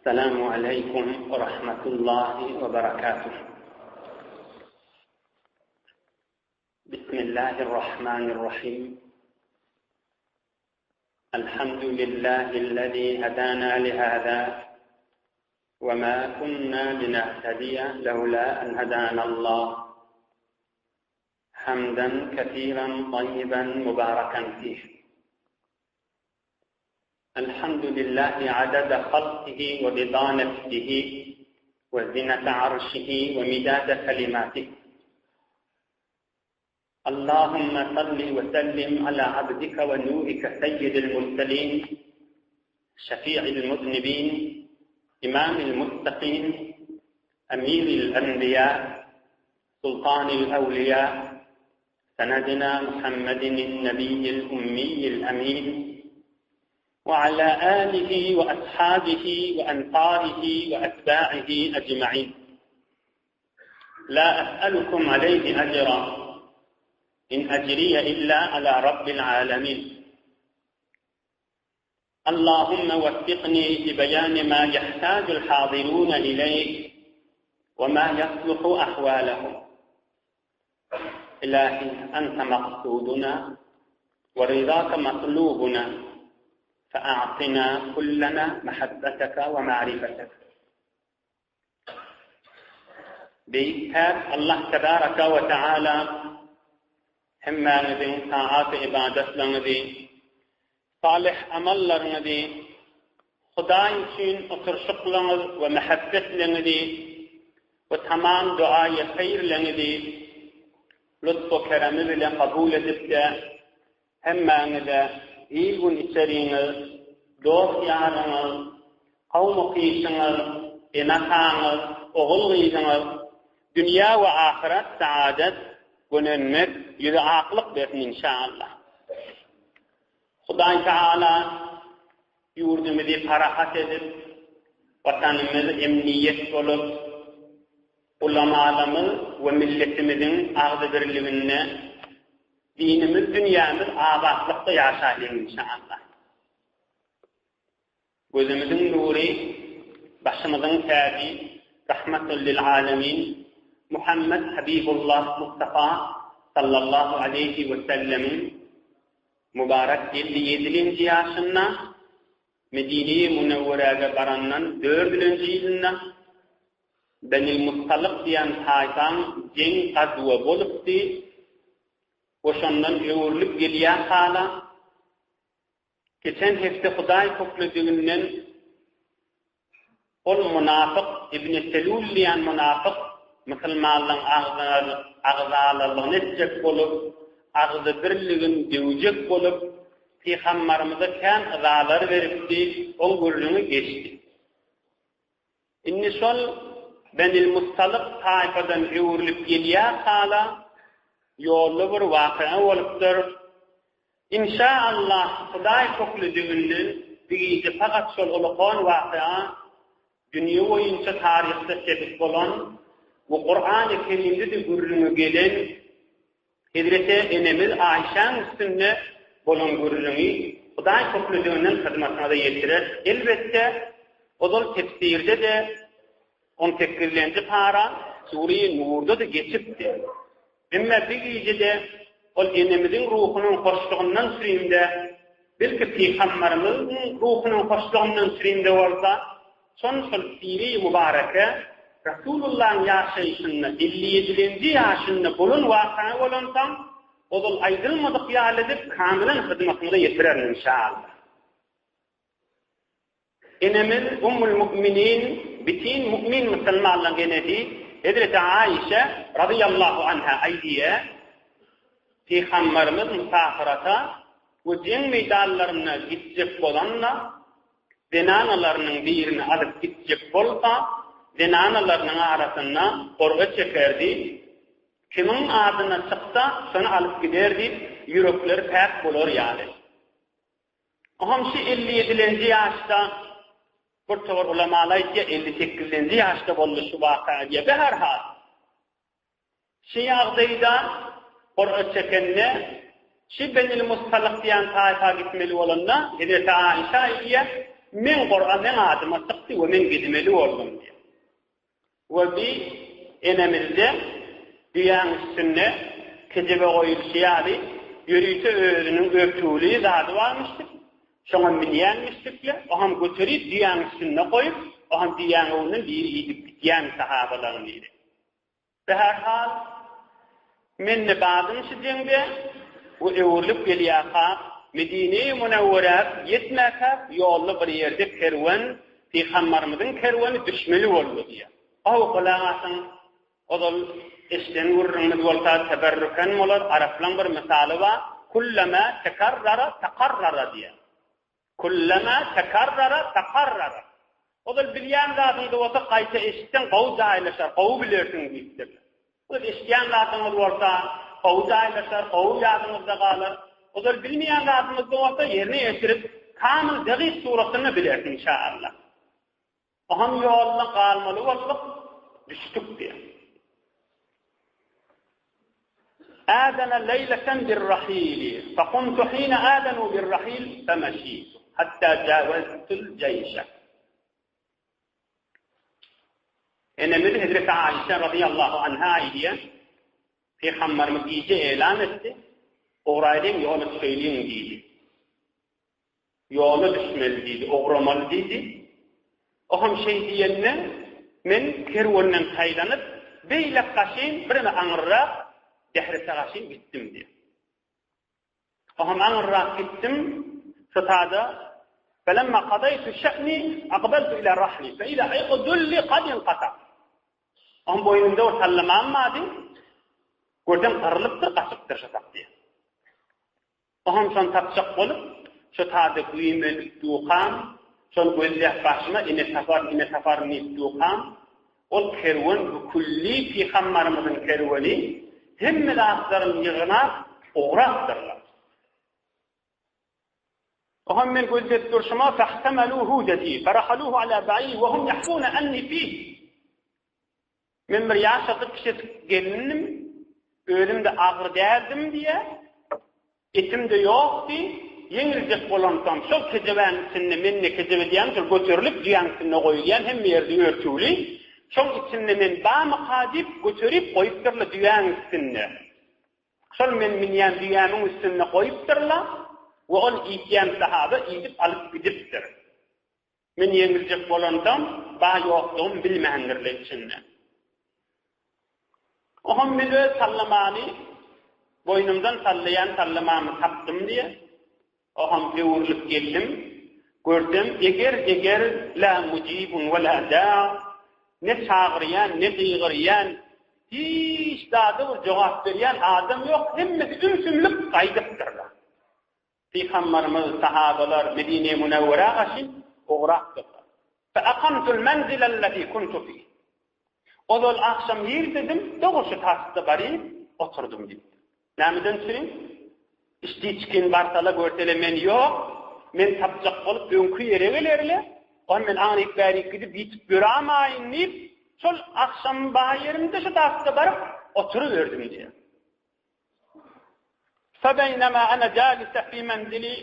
Esselamu aleýkum we rahmetullahi we berekatuh. Bismillahirrahmanirrahim. Elhamdülillahi'llezî hedâna lihâzâ ve mâ kunnâ linehtediye levlâ en hedânallah. Hamden kesiren tayyiben mübareken fih. Elhamdülillahi adede halkihi ve rida nefsihi ve zinete arşihi ve midade kelimatih. Allahümme salli ve sellim ala abdike ve nurike seyyidil murselin, şefi'il muznibin, imamil muttakin, emiril enbiya, sultanil evliya, senedina Muhammedin nebiyyil ummiyyil emin, ve ala alihi ve ashabihi ve ensarihi ve etba'ihi ecma'in. La es'elukum aleyhi ecra, in ecriye illa ala rabbil alemin. Allahümme veffikni li beyani ma yahtacul hazirune ileyh ve ma yasluhu ahvalehum. Ilahi ente maksuduna ve rizake matlubuna fe a'tina kullena mehabbeteke ve ma'rifeteke. Beýik Päk Allah tebaraka we taala hemmäňiziň taat-y-ybadatlaryňyzy, salyh amallaryňyzy, Hudaý üçin oturyşyklaryňyz we mähebbetleňizi we tamam duaýy-haýyrlaryňyzy lutf-u keremi bile kabul edip-de, Hemmäňize il-gün içeriňiz, dost-ýaryňyz, kowmy-gyşyňyz, ene-ataňyz, ogul-gyzyňyz dünýä we ahyret saadet, gönenmek, ýüzi aklyk bersin inşaallah. Hudaý Taala ýurdumyzy parahat edip, Watanymyz emniýet bolup, ulamalarymyz we milletimiziň agzybirliginde Dinimiz dünýämiz abatlykda ýaşaýlyň inşallah. Gözümiziň nury, başymyzyň täji, Rahmatul lil alemin, Muhammed Habibullah Mustafa sallallahu aleýhi we sellemiň mübarek 57-nji ýaşynda Medine-i Münewweräge barandan dördülenji ýylynda Benil Mustalyk diýen taýpaň jeň gazwa bolupdy we şondan öwrülip gelýän hala, geçen hepde Hudaý köklediginden ol mynapyk Ibni Selul diýen mynapyk musulmanlaryň agzalalygyny etjek bolup, agzybirligini döwjek bolup, pygambarymyza kän yzalar beripdi, oň gürrüňi geçdi. Indi şol Benil-Mustalyk taýpadan öwrülip gelýär hala, ýolda bir wakyga bolupdyr. Inşa Allah, Hudaý köklediginden bir gije pagat şol ulakan wakyga dünýe boýunça taryhda sebit bolan we Kurany Kerimde-de gürrüňi gelen Hezreti enemiz Aýşäň üstünde bolan gürrüňi Hudaý köklediginden hyzmatyňyza ýetirer. Elbetde, ozal tefsirde-de on sekizlenji para Sure-i Nurda-da geçipdi. Emma bir gijede ol enemiziň ruhunyň hoşlugyndan sürimde, belki pygambarymyzyň ruhunyň hoşlugyndan sürimde bolsa, Şon şol sire-i mübareke Resulullahyň ýaşaýşynda 57-lenji ýaşynda bolan waka bolansoň, ozal aýdylmadyk ýaly edip kamylan hyzmatyňyza ýetirerin inşaallah. Enemiz Ummul Mu'minin bitin mu'min musulmanlaryň enesi Hezreti Aişe razyýallahu anha aýdýar, Pygamberimiz musafyrata we jeň meýdanlaryna gitjek bolanda, zenanalarynyň birini alyp gitjek bolsa, zenanalarynyň arasynda gurga çekerdi, kimiň adyna çyksa, şony alyp giderdi, ýürekleri päk bolar ýaly. Oňam şu 57-lenji ýaşda, bir towar ulamalar aýdýar, 58-lenji ýaşda boldy şu waka diýýär. Beherhal, Şi ýagdaýda gur'a çekende, şi Benil Mustalyk diýen taýpa gitmeli bolanda, hezreti Aişa aýdýar, Meň gur'a meň adyma çykdy we men gidmeli boldum diýýär. We bi enemizde düýäň üstünde kejebe goýulşy ýaly ýörite özüniň örtügli zady barmyşdyk. Şoňa münýänmişdikle, oham göterip düýäň üstünde goýup, oham düýäň öňünden biri idip gidýän sahabalaryň biri. Bäherhal, men-de bardym şu jeňde we öwrülip gelýärkäk, Medine-i Münewwerä ýetmäkäk, ýolda bir ýerde kerwen, Pygambarymyzyň kerweni düşmeli boldy diýýär. How, gulak asyň, ozal eşiden gürrüňimiz bolsa teberrüken bolar, araplaň bir mysaly bar, Kullama tekarrara takarrara diýýär. Kullama tekarrara takarrara. Ozal bilýän zadyňda bolsa gaýta eşitseň gowy jaýlaşar, gowy bilersiň diýipdirler. Ozal eşidýän zadyňyz bolsa gowy jaýlaşar, gowy ýadyňyzda galar. Ozal bilmeýän zadyňyzda bolsa ýerine ýetirip, kamyl degyk suratynda bilersiň inşaallah. Oňam ýoluna galmaly bolduk, düşdük diýýär. Adana leýleten bir-rahili, fekumtu hine adanu bir-rahil femeşitu, hatta jawaztul jeýşe. Enemiz Hezreti Aişe razyýallahu anha aýdýar, Pygamberimiz gije elan etdi, Ugraýlyň, ýola düşeýliň diýdi. Ýola düşmeli diýdi, ugramaly diýdi. O hem şeý diýende, men kerwenden saýlanyp, beýlek gaşyn, bireme aňyrrak, dährete gaşyn gitdim diýýär. O hem aňyrrak gitdim, şo tada, Felemma kadaýtu şe'ni, akbaltu ila rahli, fe iza iqdun li kad inqata. Oň boýnunda bir sallamam bardy, görsem gyrylypdyr, gaçypdyr şo tak diýýär. Oňam şony tapjak bolup, şo tada güýmenip dukam, şony gözläp barşyma ine taparyn, ine taparyn diýip dukam, ol kerwen bu külli pygambarymyzyň kerweni hemme zatlaryny ýygnap ugrapdyrlar. Oňam men gözläp durşuma fahtamalu hudati, farahaluhu ala ba'iri we hum yahsuna anni fih. Men bir ýaşajyk kiçijik gelindim, özüm-de agyr däldim diýýär. Etim-de ýokdy, ýeňiljek bolansoň, şol kejebäniň içinde, men ne kejebe diýýän, şol göterilip düýäň üstünde goýulýan, hemme ýerde örtügli, şoň içinde men barmyka diýip, göterip goýupdyrlar düýäň üstünde. Şol men münýän düýämiň üstünde goýupdyrlar we ol iýtýän sahaba iýdip alyp gidipdir. Men ýeňiljek bolandam, bar-ýokdugym bilmändirle içinde. Oňam men öz sallamany, boýnumdan sallaýan sallamamy tapdym diýe, oňam öwrülip geldim. Görsem, eger-eger la mujibun we la da, ne çagyrýan, ne gygyrýan, hiç zada bir jogap berýän adam ýok, hemmesi ümsümlik gaýdypdyrlar. Pygamberimiz, sahabalar Medine-i Münewwerä gaçyp ugrapdyrlar. Fe akamtul menzilellezî kuntu fîh. Ozal agşam nirdedim, dogry şu taşda baryp oturdym diýipdir. Nämeden üçin? Içdi-içgin barsala görsele men ýok, men tapjak bolup öňki ýere gelerle, ony men aňryk-bärik gidip ýitip ýöramaýyn diýip, şol agşam bar ýerimde şu taşda baryp oturyberdim diýýär. Febeýnema ene jalise fi menzili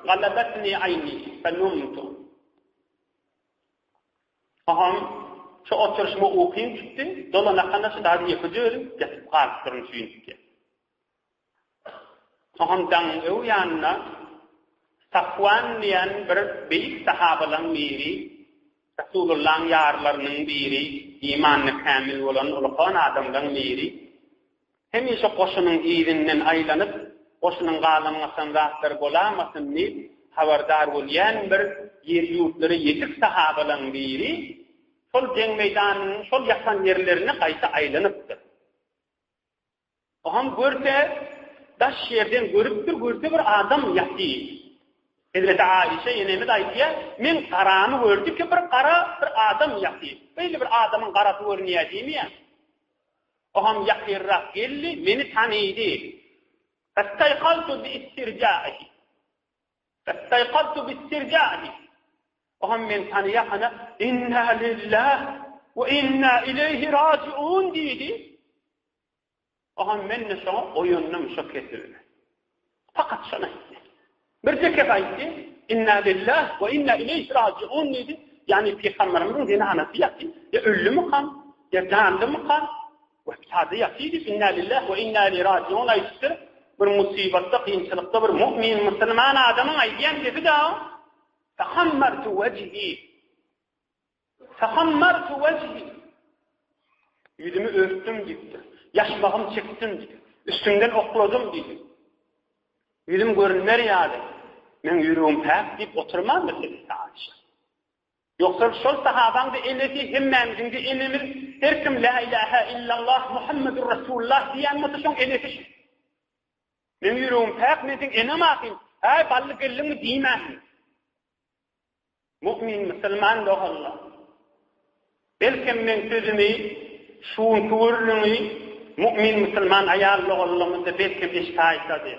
galabetni aýni fenumtu. Aham şu oturyşyma ukym tutdy, dolanakana şu dady ýekeje özüm ýatyp galypdyryn çünki. Aham daňyň öw ýanynda Safwan diýen bir beýik sahabalaryň biri, Resulullahyň ýarlarynyň biri, imanda kämil bolan ulukan adamlaryň biri, hemişe goşunyň yzyndan aýlanyp, goşunyň galan-gaçan zatlary bolamasyn diýip, habardar bolýan bir ýer-ýurtlara ýetik sahabalaryň biri, şol jeň meýdanynyň şol ýatan ýerlerine gaýta aýlanypdyr. Oňam görse, daş ýerden görüpdir, görse bir adam ýatyr. Hezreti Aişe enemiz aýdýar, Men garamy gördüm ki, bir gara bir adam ýatyr. Beýle bir adamyň garasy görünýär diýmeýär. Oňam ýakynrak geldi, meni tanydy. Festaýkaltu bi istirjaihi. Festaýkaltu bi istirjaihi. Oňam men tanyýakana, Inna lillah we inna ileýhi rajiun diýdi. Oňam men-de şoňa oýandym şo kesibine. Fakat şony aýtdy. Birje kep aýtdy. Inna lillah we inna ileýhi rajiun diýdi. Ýagny pygamberimiziň zenanasy ýatyr. Ýa öldümikam, ýa jandymykam? We sada ýatyr diýip inna lillah we inna ileýhi rajiun aýdypdyr. Bir musybatda, kynçylykda bir mu'min, musulman adamyň aýdýan gepi-dä o. Fehammartu wejhi. Fehammartu wejhi. Ýüzümi örtdüm diýipdir. Ýaşmagym çekdim diýdi. Üstümden okladym diýdi. Ýüzüm görünmer ýaly. Meň ýüregim päk diýip oturmandyr Hezreti Aişe. Ýogsa şol sahabaň-da enesi, hemmämiziň-de enemiz, her kim La ilahe illallah Muhammedur Rasulullah diýýän bolsa şoň enesi şu. Meň ýüregim päk, men seň enem ahym. Häý, bally geldiňmi diýmändir. Mu'min musulman doganlar! Belkem meň sözümi, şu günki gürrüňi mu'min musulman aýal doganlarymyz-da belkem eşitaýsady.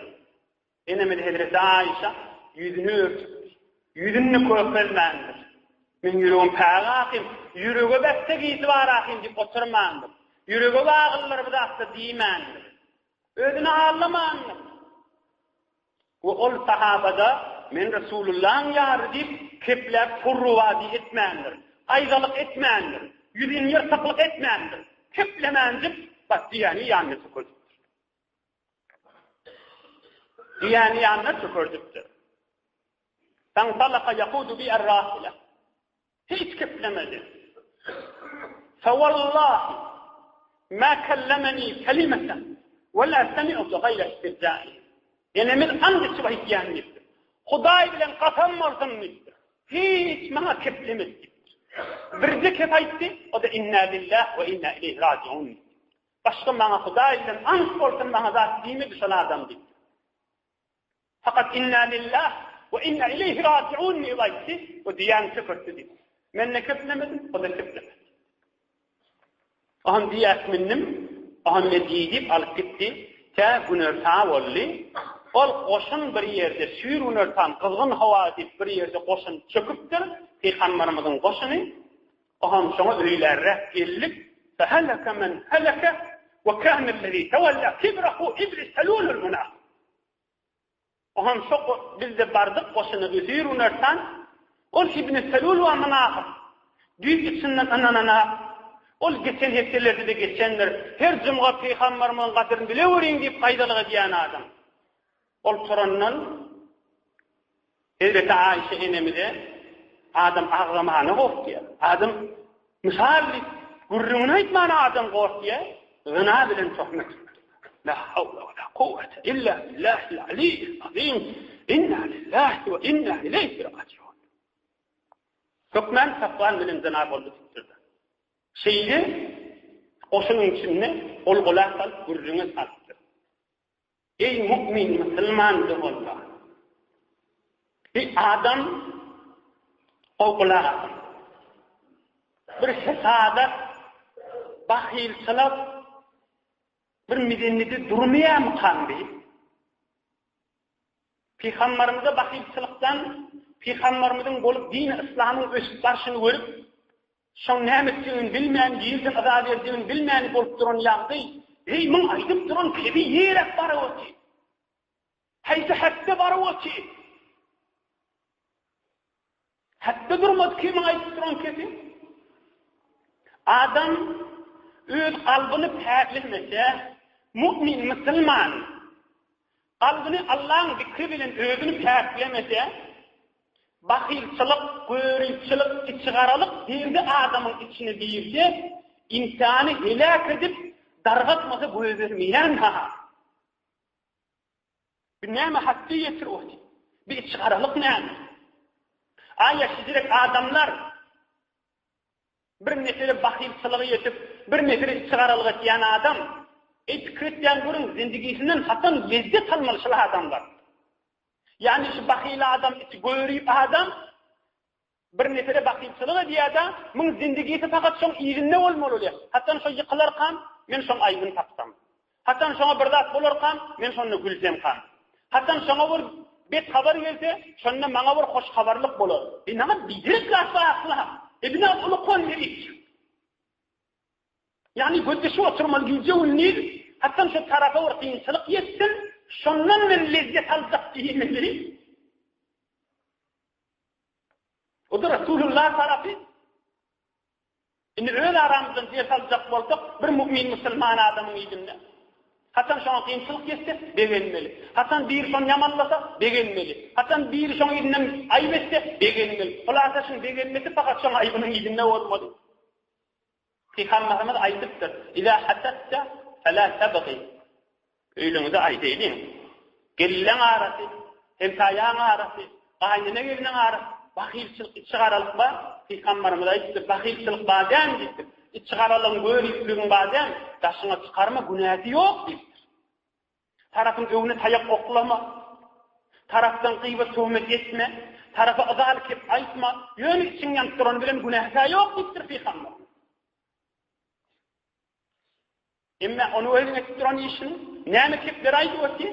Enemiz hezreti Aişa ýüzüni örtüpdir. Ýüzüni köpelmändir. Meň ýüregim päk ahym, ýürege bäsde gisi bar ahym diýip oturmandyr. Ýürege baglydyr bu zatda diýmändir. Özüni aldamandyr. We ol sahabada men Resulullahyň ýary diýip kepläp hurrubady etmändir. Gaýzalyk etmändir. Ýüzin ýyrtyklyk etmändir. Keplemänjik bak diýýäni ýanyna tükürdipdir. Diýýäni ýanyna tükürdipdir. Fantalaka yakudu bi er-rahile. Hiç geplemedi. Fewallahi ma kellemeni kelimeten we la semi'tu gaýra istirja'i. Enemiz and içip aýtýan diýipdir. Hudaý bilen kasam bolsun diýipdir. Hiç maňa geplemedi diýipdir. Birje kep aýtdy, o-da inna lillah we inna ileýhi rajiun diýipdir. Başga maňa Hudaý bilen ant bolsun maňa zat diýmedi şol adam diýipdir. Fakat inna lillah we inna ileýhi rajiun diýip aýtdy we düýäni çökertdi diýip. Men-de keplemedim, o-da keplemedi. Oňam düýä mündim, oňam men diý diýip alyp gitdi. Tä günorta boldy. Ol goşun bir ýerde süýr günortan gyzgyn howa diýip bir ýerde goşun çöküpdir, pygamberimiziň goşuny. Oňam şoňa öýlärräk geldik. Feheleke men heleke we kânellezî tewella kibrahu iblis selûlul munafik. Oňam şo bizde bardyk goşuna Üzeýr Unertan, ol Ibni Selul we mynafyk. Düýp içinden ynanana, ol geçen hepdelerde-de geçendir, her jumga pygamberimiziň gadyryny bileweriň diýip gaýdalyk edýän adam. Ol turandan Hezreti Aişe enemize adam agzamana gorkýar. Adam mysal diýip gürrüňini aýtmana adam gorkýar. Zyna bilen töhmet. La hawla we la kuwwete illa billahil aliyyil azim. Inna lillahi we inna ileýhi rajiun. Hökmän Safwan bilen zyna boldy diýipdir. Şeýle goşunyň içinde gol gola salyp gürrüňe salypdyr. Eý mu'min musulman doganlar! Bir adam gowy gulak asyň. Bir hesadat, bahylçylyk bir medeniýede durmaýarmykan bi? Pygamberimize bahylçylykdan pygamberimiziň bolup dini yslamyň ösüp barşyny görüp, Şoň näme etjegini bilmän, nirden yza berjegini bilmän bolup duran ýagdaý, Eý, muň aýdyp duran kebi ýeräk baryp otyr. Haýsy hetde baryp otyr. Hetde durmady kimiň aýdyp duran kebi. Adam öz kalbyny päklemese, mu'min, musulman, Kalbyny Allaň zikri bilen özüni päklemese, bahylçylyk, göripçilik, içigaralyk derdi adamyň içine girse, ynsany heläk edip, dargatmasa goýbermeýän ha. Bu näme hatda ýetir oty? Bu içigaralyk näme? Aýa şijirek adamlar Bir mesele bahylçylyga ýetip, bir mesele içigaralyk etýän adam, eý pikir etýän görüň, zindigisinden haçan lezzet almaly şul adamlar. Ýagny şu bahyl adam, içi görip adam bir mesele bahylçylyk edýär-de, muň zindigisi fakat şoň yzynda bolmaly bolýar. Haçan şo ýykylarkam, men şoň aýbyny tapsam. Haçan şoňa bir zat bolarkam, men şonda gülsemkam. Haçan şoňa bir bet habar gelse, şonda maňa bir hoş habarlyk bolar. E naňa biderek zat bar asla. E bi naňa uly kon herif. Ýagny gözleşip oturmaly gije gündiz, haçan şu tarapa bir kynçylyk ýetsin, şondan men lezzet aljak diýmeli. Bu-da Resulullah tarapy. Indi öz aramyzdan ders aljak bolsak, bir mu'min musulman adamyň yzynda. Haçan şoňa kynçylyk ýetse, begenmeli. Haçan biri şony ýamanlasa, begenmeli. Haçan biri şoň yzyndan aýyp etse, begenmeli. Hulasa şuň begenmesi fakat şoň aýybynyň yzynda bolmaly. Pygamberimiz aýdypdyr, Iza hasadta fela tabghi. Öýlüňize aýdaýlyň. Gelinleň arasy, hemsaýaň arasy, gaýynene gelniň arasy bahylçylyk, içigaralyk bar. Pygamberimiz aýdypdyr, bahylçylyk bar dälmi diýipdir. Içigaralygyň, görüpligiň bar dälmi? Daşyňa çykarma, günäsi ýok diýipdir. Tarapyň öňüne taýak oklama. Tarapdan gyýbat töhmet etme. Tarapa yzaly kep aýtma. Ýöne içiň ýanyp durany bilen günäsi ýok diýipdir pygamber. Emme ony özüň edip duran işiň näme kepler aýdyp otyr?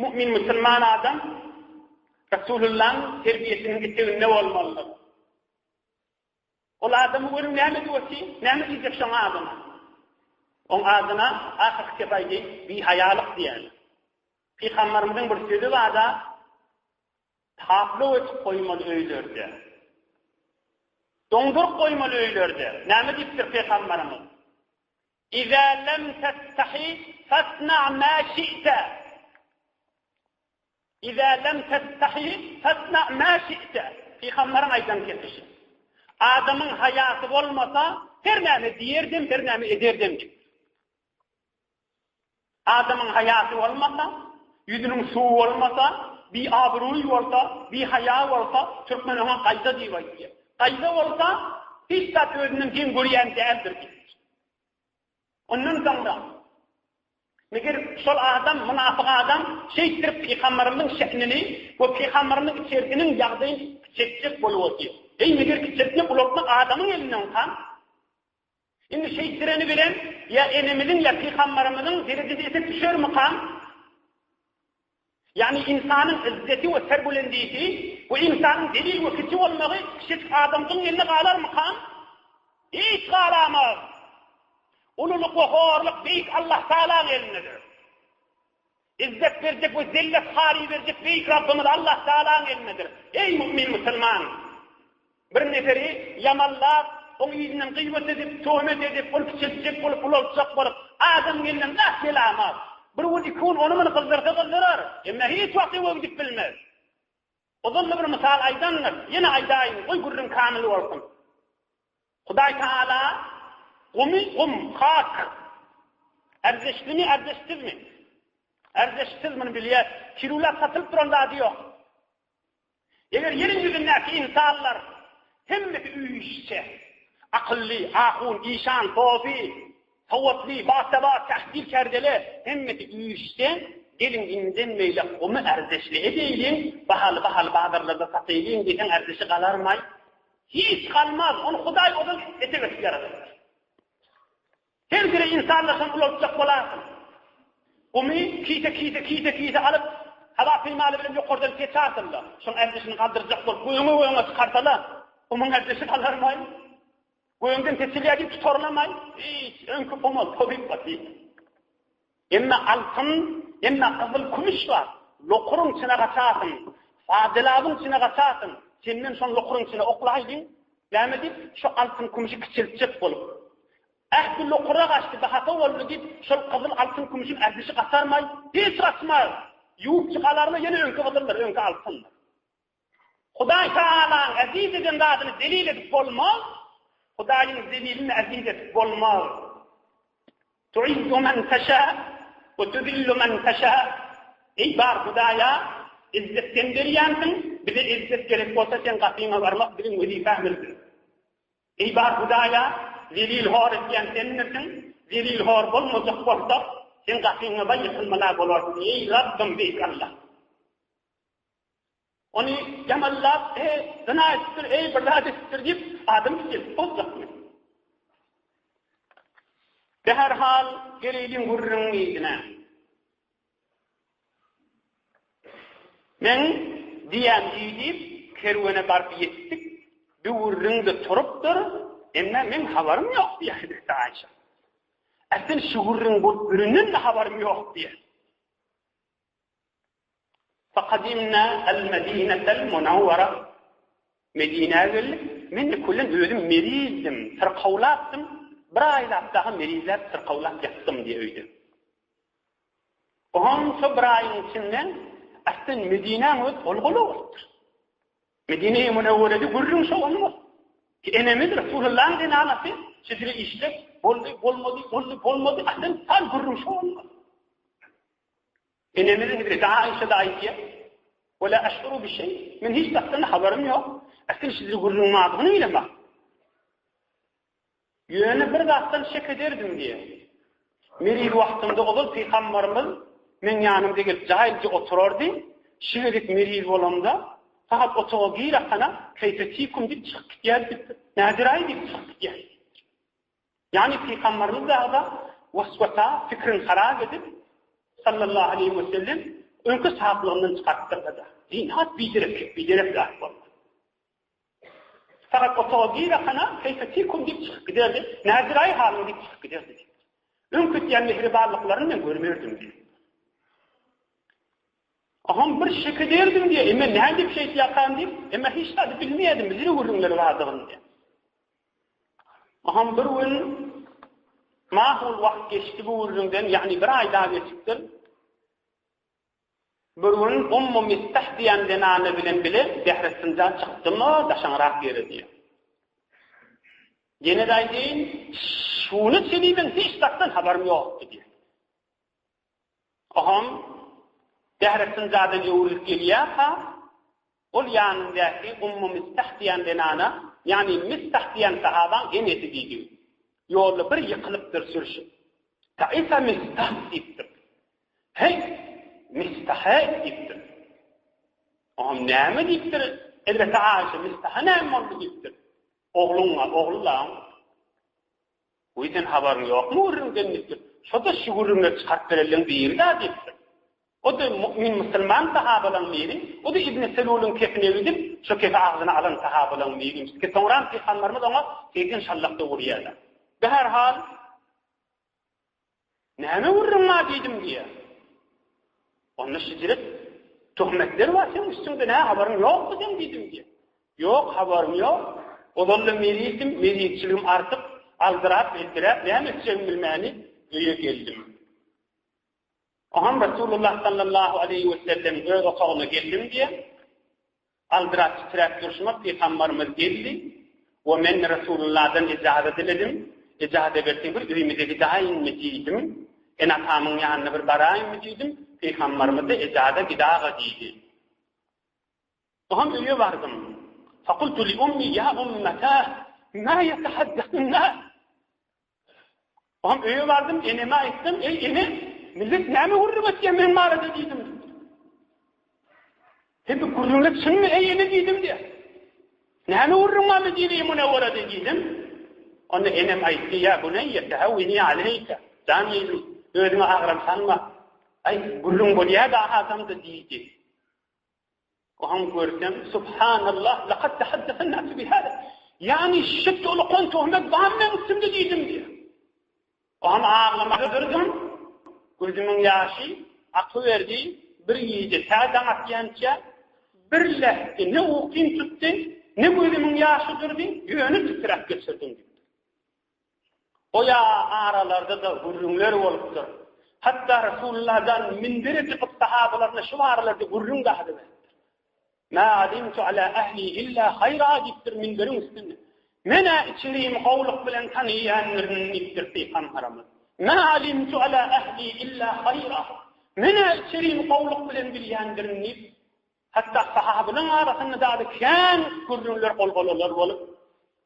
Mu'min musulman adam Resulullahyň terbiýesiniň eteginde bolmalydyr. Ol adamy görüň näme edip otyr? Näme diýjek şoň adyna? Oň adyna ahyrky kep aýdaýyn, bihaýalyk diýerler. Pygamberimiziň bir sözi bar-da, Tablo etip goýmaly öýlerde. Doňduryp goýmaly öýlerde. Näme diýipdir Pygamberimiz? Iza lem testahi fasna ma şi'te. Iza lem testahi fasna ma şi'te. Pygamberiň aýdan kepişi. Adamyň haýasy bolmasa, her näme diýerdem, her näme ederdem diýipdir. Adamyň haýasy bolmasa, ýüzüniň suwy bolmasa, biabrüý bolsa, bihaýa bolsa, türkmen oňa gaýza diýip aýdýar. Gaýza bolsa, hiç zat özünden geň görýän däldir diýipdir. Ondan soňra, meger şol adam, mynapyk adam şeýtdirip pygamberimiziň şähnini we pygamberimiziň içerisiniň ýagdaýyny kiçeltjek bolup otyr. Eý, meger kiçeltmek, ulaltmak adamyň elindenka? Indi şeýtdireni bilen ýa enemiziň ýa pygambarymyzyň derejesi ese düşermikam? Ýagny ynsanyň yzzeti we serbulendisi we ynsanyň zelil we kiçi bolmagy kiçijik adamjygyň elinde galarmykam? Hiç galamaz! Ululyk we horluk beýik Allah Tagalaň elindedir. Izzet berjek we zellet hary berjek beýik Rabbymyz Allah Tagalaň elindedir. Eý mu'min musulman! Bir neferi ýamanlap, oň yzyndan gyýbat edip, töhmet edip, ony kiçeltjek bolup, ulaltjak bolup, adam elinden zat gelamaz. Bir gün, iki gün ony-muny gyzdyrsa gyzdyrar, emma hiç wagt öňe gidip bilmez. Ozal-da bir mysal aýdandyr, ýene aýdaýyn, goý gürrüň kamyl bolsun. Hudaý Tagala gumy gum, hak, ärzeşlimi, ärzeşsizmi? Ärzeşsiz muny bilýär. Kilolap satylyp duran zady ýok. Eger ýeriň ýüzündäki ynsanlar hemmesi üýşse, akylly, ahun, işan, sofy, sowatly, basawat, tahsil kerdele hemmesi üýşse, geliň indem beýle gumy ärzeşli edeýliň, bahaly-bahaly bazarlarda sataýlyň diýseň ärzeşi galarmaý? Hiç galmaz, ony Hudaý ozal etek edip ýaradypdyr. Her biri ynsanlardan ulaltjak bolarsyň. Gumy kise-kise, kise-kise alyp, hawa peýmaly bilen ýokardan seçarsyň-da, şoň ärdişini galdyrjak bolup, göňe-göňe çykarsala, gumuň ärdişi galarmaý? Göňden seçilýär diýip tutarlamaý? Hiç, öňki guma tozyp batyr. Emma altyn, emma gyzyl kümüş bar. Lokuryň içine gaçarsyň. Fadilabyň içine gaçarsyň. Sen men şony lokuryň içine oklaýlyň. Näme diýip, şu altyn kümüşi kiçeltjek bolup. Ähli lokura gaçdy, bahasy boldy diýip, şol gyzyl altyn kümüşiň ärdişi gaçarmaý? Hiç gaçmaz. Ýuwup çykalarla ýene öňki gyzyldyr, öňki altyndyr. Hudaý Tagalaň eziz eden zadyny zelil edip bolmaz, Hudaýyň zelilini eziz edip bolmaz. Tuizzu men teşa we tuzillu men teşa. Eý bar Hudaýa, izzet sen berýänsiň, bize izzet gerek bolsa seň gapyňa barmak biziň wezipämizdir. Eý bar Hudaýa, zelil hor etýän senmirsiň, zelil hor bolmajak bolsak, seň gapyňa baý ýykylmala bolarys. Eý Rabbym beýik Allah. Ony ýamanlap, e, zyna edipdir, eý, bir zat edipdir diýip, adam kiçeltip boljakmy? Beherhal, geleýliň gürrüňiň yzyna. Meň diýýän diýip, kerwene baryp ýetdik, bir gürrüň-de turupdyr, emma meň habarym ýok diýýär hezreti Aýşa. Äsel şu gürrüň bolup ýörenden-de habarym ýok diýýär. Fakadimna al-Medinetel Munawwara. Medinä geldik. Men-de küllen özüm merizdim, syrkawlapdym. Bir aýlap dagy merizläp, syrkawlap ýatdym diýýär öýde. Onça bir aýyň içinde aslen Medinäň özi gol-gola bolupdyr. Medine-i Münewwerede gürrüň şo bolmaz. Ki enemiz Resulullahyň zenanasy şeýle işler boldy, bolmady, boldy, bolmady, aslen tal gürrüň şo bolmaz. Enemiz Hezreti Aişe-de aýdýar, Ve la eş'uru bi şeý, men hiç zatdan habarym ýok, aslen şeýle gürrüň bardygyny bilemok. Ýöne bir zatdan şek ederdim diýýär. Meriz wagtymda ozal pygambarymyz meň ýanymda gelip jaýlyja oturardy. Şu gezek meriz bolamda, fakat otaga gir akana, keýfe tikum diýip çykyp gitýärdi diýipdir. Nädiraý diýip çykyp gitýärdi diýipdir. Ýagny pygambarymyz dagda waswasa, pikrini harap edip, sallallahu aleýhi we sellem, öňki saplygyndan çykarypdyr-da. Zynhat biderek, biderek zat boldy. Fakat otaga gir akana, keýfe tikum diýip çykyp giderdi. Nädiraý halyň diýip çykyp giderdi diýipdir. Öňki etýän mehribanlyklaryny men görmerdim diýipdir. Aham bir şek ederdim diýýär. Emma nädip şeýtýärkam diýip, emma hiç zady bilmeýärdim, bizde gürrüňler bardygyny diýýär. Aham bir gün mahul wagt geçdi bu gürrüňden, ýagny bir aý daha geçipdir. Bir gün Ummu Mistah diýen zenany bilen bile Dähresynja çykdym-a, daşaňrak ýere diýýär. Ýene-de aýdaýyn, şuna çenli meň hiç zatdan habarym ýokdy diýýär. Oňam Dähresynjadan öwrülip gelýärkä, ol ýanyndaky Ummu Mistah diýen zenana, ýagny Mistah diýen sahabaň enesi diýdi. Ýolda bir ýykylypdyr sürşüp. Taisa Mistah diýipdir. Heý, Mistahe diýipdir. Oňam näme diýipdir? Hezreti Aişe Mistaha näme boldy diýipdir. Ogluňa, ogly-la. Wiý, sen habaryň ýokmy gürrüňden diýipdir. Şo-da şu gürrüňleri çykaryp berenleň biri-dä diýipdir. O-da mu'min musulman sahabalaň biri, o-da Ibn Selulyň kefine gidip, şo kefi agzyna alan sahabalaň biri. Soňram pygamberimiz oňa 80 şallak-da urýar-da. Bäherhal, Näme gürrüň bar diýdim diýýär. Onda şijret töhmetler bar seň üstüňde nä habaryň ýokmy seň diýdim diýýär. Ýok habarym ýok. Ozal-da merizdim, merizçiligim artyp, aldyrap, eldiräp näme etjegimi bilmäni öýe geldim. Oňam Resulullah sallallahu aleýhi we sellem öz otagyna geldim diýýär. Aldyrap titräp durşuma pygambarymyz geldi we men Resulullahdan ejaza diledim. Ejaza berseň bir öýümize gidäýinmi diýdim. Ene-atamyň ýanyna bir baraýynmy diýdim. Pygambarymyz-da ejaza gidaga diýdi. Oňam öýe bardym. Fakultu li ummi ýa ummatah ma ýetehaddesun nas. Oňam öýe bardym, eneme aýtdym, Eý, ene, millet näme gürrüň etýär men barada diýdim. He, bu gürrüňler çynmy, eý, ene diýdim diýýär. Näme gürrüň bar Medine-i Munewwerede diýdim. Onda enem aýtdy, Ýa buneýýe, tehewwini aleýke. Jan gyzym, özüňe agram salma. Aý, gürrüň bolýar-da adamda diýdi. Oňam görsem, Subhanallah, laqad tahaddasan nasu bihada. Ýagny şit ulukan töhmet bar meň üstümde diýdim diýýär. Oňam aglamaga durdum. Gözümiň ýaşy akyberdi. Bir gije tä daň atýança bir lähze ne ukym tutdy, ne gözümiň ýaşy durdy, ýöne titräp geçirdim diýipdir. Oýa aralarda-da gürrüňler bolupdyr. Hatda Resulullahdan minbere çykyp sahabalaryna şu baralarda gürrüň dahy beripdir. Ma alimtu ala ahli illa haýra diýipdir minberiň üstünde. Men-ä içerimi gowulyk bilen tanaýanmyryn diýipdir pygambarymyz. Ma alimtu ala ahli illa haýra. Men-ä içerimi gowulyk bilen bilýändirin diýip, Hatda sahabylaryň arasynda dady kän gürrüňler gol-golalar bolup,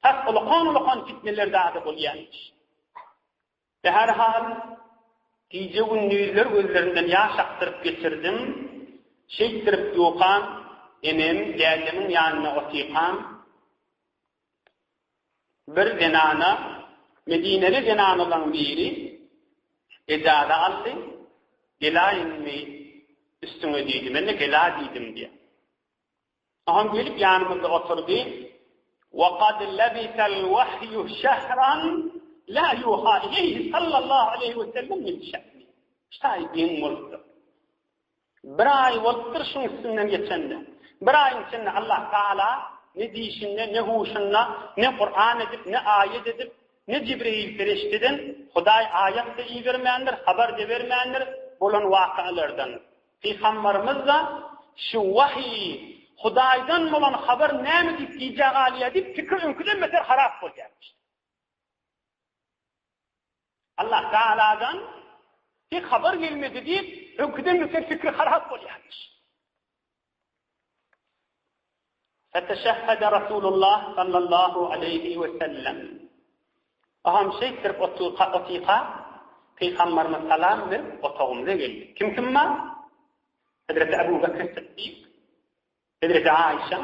tas ulakan-ulakan fitneler dady bolýanmyş. Bäherhal, gije-gündizler gözlerimden ýaş akdyryp geçirdim. Şeýtdirip dukam, enem, dädemiň ýanynda otykam, bir zenana, medineli zenanalaryň biri ejaza aldy, Gelaýynmy üstüňe diýdi. Men-de gela diýdim diýýär. Oňam gelip ýanymyzda oturdy. Wa kad labisal wahyu şehran la yuha ileýhi sallallahu aleýhi we sellem min şe'ni. Şaý geň bolupdyr. Bir aý bolupdyr şuň üstünden geçende. Bir aýyň içinde Allah Taala. Ne dişinde, ne huşunda, ne Kuran edip, ne aýat edip, ne Jibreýil perişdeden Hudaý aýat-da ibermändir, habar-da bermändir bolan wakalardan. Pygambarymyz-da şu wahyý, Hudaýdan bolan habar näme diýip gijä galýar diýip pikir öňküden beter harap bolýarmyş. Allah Tagaladan bir habar gelmedi diýip, öňküden beter pikri harap bolýarmyş. Feteşehhede Rasulullah sallallahu aleýhi we sellem. Aham şeýtdirip oturka, otyka, Pygamberimiz salam berip otagymyza geldi. Kim kim bar? Hezreti Ebu Bekr Siddik, Hezreti Aişa,